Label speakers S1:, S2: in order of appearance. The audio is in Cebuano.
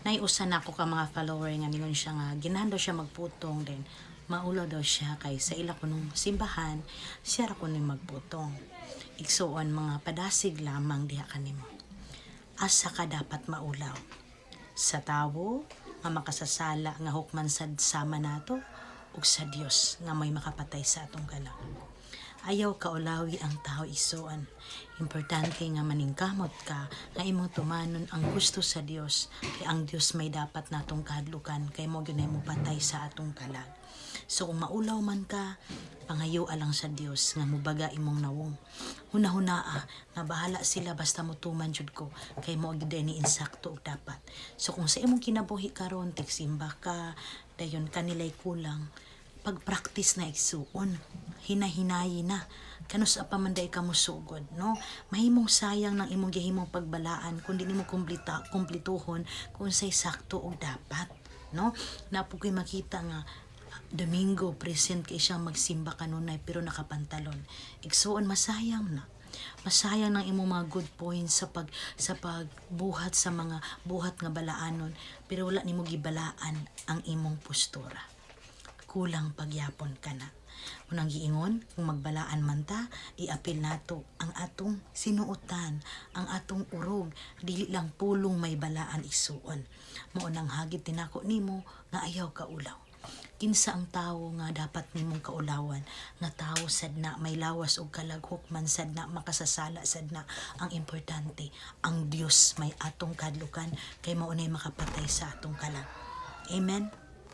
S1: Nay usa nako ka mga follower nga ningon siya nga ganahan daw siya magputong, then maulaw daw siya kay sa ila kunong simbahan siya ra kuno magputong. Igsuon, mga padasig lamang diha kanimo. Asa ka dapat maulaw? Sa tawo nga makasasala nga hukman sad sama nato ug sa Dios nga may makapatay sa atong kalag? Ayaw kaulawi ang tao, igsuon. Importante nga maningkamot ka nga imong tumanon ang gusto sa Dios, kay ang Dios may dapat natong kahadlukan kay mao gyud mo patay sa atong kalag. So kung maulaw man ka, pangayo lang sa Dios nga mubaga imong nawong. Hunahunaa nga bahala sila basta motuman jud ko kay mao gyud ni insakto ug dapat. So kung sa imong kinabuhi karon tigsimba ka, dayon kanilay kulang, pag-practice na, igsuon. Hinahinayi na. Kanus-a pa man day ka mosugod, no? Mahimong sayang ng imong gihimong pagbalaan kung di nimo kumplituhon kung unsay sakto ug dapat, no? Naa po ko'y makita nga Domingo present kay siya magsimba kanunay pero nakapantalon. Igsuon, masayang na. Masayang ng imong mga good points sa pagbuhat sa mga buhat nga balaanon pero wala nimo gibalaan ang imong postura. Kulang pagyapon ka na. Unang giingon, kung magbalaan man ta, iapil nato ang atong sinuotan, ang atong urog, dili lang pulong may balaan, igsuon. Mao nang hagit tinako nimo nga ayaw kaulaw. Kinsa ang tawo nga dapat nimong kaulawan? Nga tawo sad na, may lawas og kalag, hukman sad na, makasasala sad na. Ang importante, ang Dios may atong kadlukan kay mao nay makapatay sa atong kalag. Amen.